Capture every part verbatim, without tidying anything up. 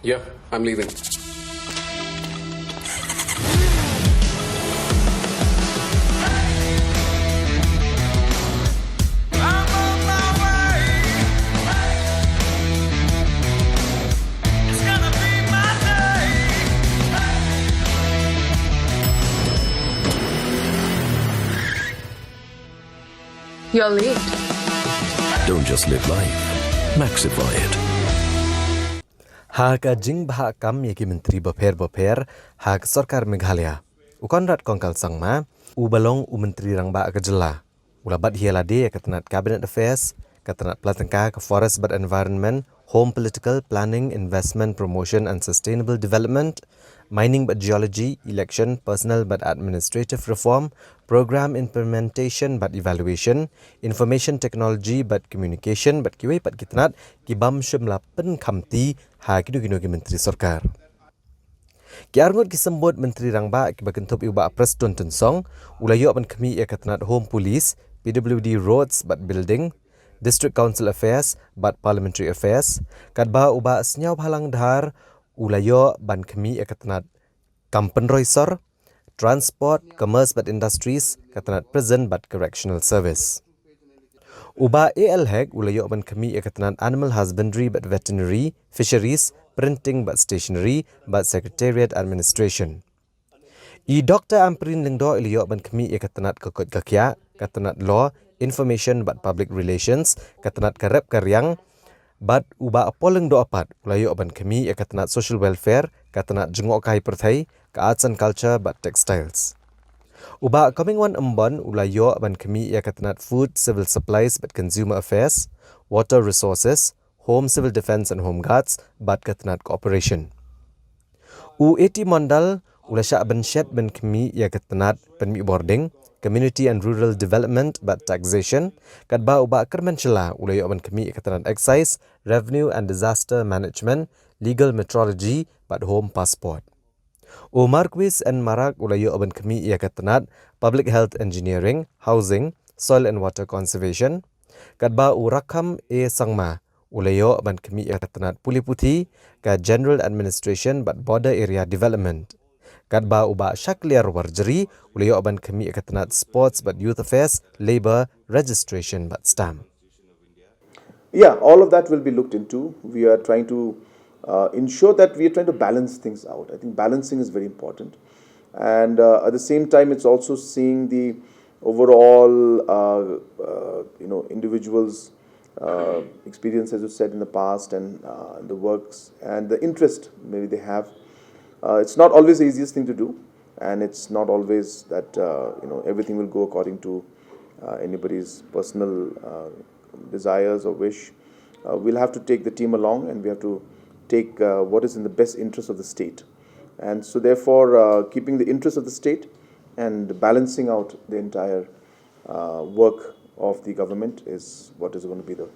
Yeah, I'm leaving. You're late. Don't just live life, maxify it. Ha ka jingbhah kam ïa ki myntri bapher bapher ha ka sorkar Meghalaya, u Conrad Kongkal Sangma, u ba long u myntri rangbah ka jylla, u la bat hialade ïa ka tnat Cabinet Affairs, ka tnat pla tyngka ka Forest bad Environment, Home Political, Planning, Investment, Promotion and Sustainable Development, Mining bad Geology, Election, Personnel bad Administrative Reform, Program Implementation bad Evaluation, Information Technology bad Communication bad kiwei pat ki tnat ki bym shym la pynkhamti ha kino kino ki myntri sorkar. Ki arngut ki symbud myntri rangbah kiba kynthup ïa u Bah Prestone Tynsong, u la ïoh ban khmih ïa ka tnat Home Police, P W D, Roads bad Building, District Council Affairs bad Parliamentary Affairs, katba u Bah Sniawbhalang Dhar u la ïoh ban khmih ïa ka tnat Kam Pynroi Sor, Transport, Commerce bad Industries, ka tnat Prison bad Correctional Service. U Bah A L Hek u la ïoh ban khmih ïa ka tnat Animal Husbandry bad Veterinary, Fisheries, Printing bad Stationery bad Secretariat Administration. I Doctor Ampareen Lyngdoh i la ïoh ban khmih ïa ka tnat Ka Koit Ka Khiah, ka tnat Law, Information bad Public Relations, ka tnat Ka Rep Ka Riang, bad u Bah Paul Lyngdoh pat u la ïoh ban khmih ïa ka tnat Social Welfare, ka tnat Jngohkai Pyrthei, ka Arts and Culture bad Textiles. U Bah Comingone Ymbon u la ïoh ban khmih ïa ka tnat Food, Civil Supplies bad Consumer Affairs, Water Resources, Home, Civil Defence and Home Guards bad ka tnat Cooperation. U A T Mondal u la shah ban shet ban khmih ïa ka tnat Pynmih Bording, Community and Rural Development bad Taxation, katba u Bah Kyrmen Shylla u la ïoh ban khmih ïa ka tnat Excise, Revenue and Disaster Management, Legal Metrology bad Home Passport. U Marcuise N Marak u la ïoh ban khmih ïa ka tnat Public Health Engineering, Housing, Soil and Water Conservation, katba u Rakkam A Sangma u la ïoh ban khmih ïa ka tnat Pule Puthi, ka General Administration bad Border Area Development. Katba u Bah Shakliar Warjri u la ïoh ban khmih ïa ka tnat Sports bad Youth Affairs, Labour, Registration bad Stamp. Yeah, all of that will be looked into. We are trying to uh, ensure that we are trying to balance things out. I think balancing is very important. And uh, at the same time, it's also seeing the overall, uh, uh, you know, individuals' uh, experience, as you said, in the past, and uh, the works and the interest maybe they have. Uh, it's not always the easiest thing to do, and it's not always that uh, you know, everything will go according to uh, anybody's personal uh, desires or wish. Uh, we'll have to take the team along, and we have to take uh, what is in the best interest of the state. And so, therefore, uh, keeping the interest of the state and balancing out the entire uh, work of the government is what is going to be the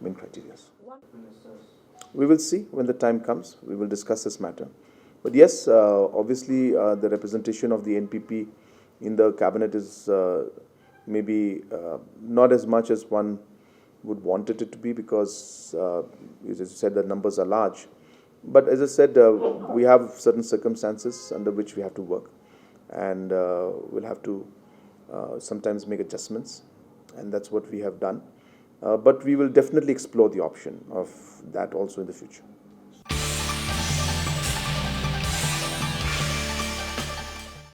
main criteria. We will see when the time comes. We will discuss this matter. But yes, uh, obviously, uh, the representation of the N P P in the cabinet is uh, maybe uh, not as much as one would want it to be, because, uh, as you said, the numbers are large. But as I said, uh, we have certain circumstances under which we have to work, and uh, we'll have to uh, sometimes make adjustments, and that's what we have done. Uh, but we will definitely explore the option of that also in the future.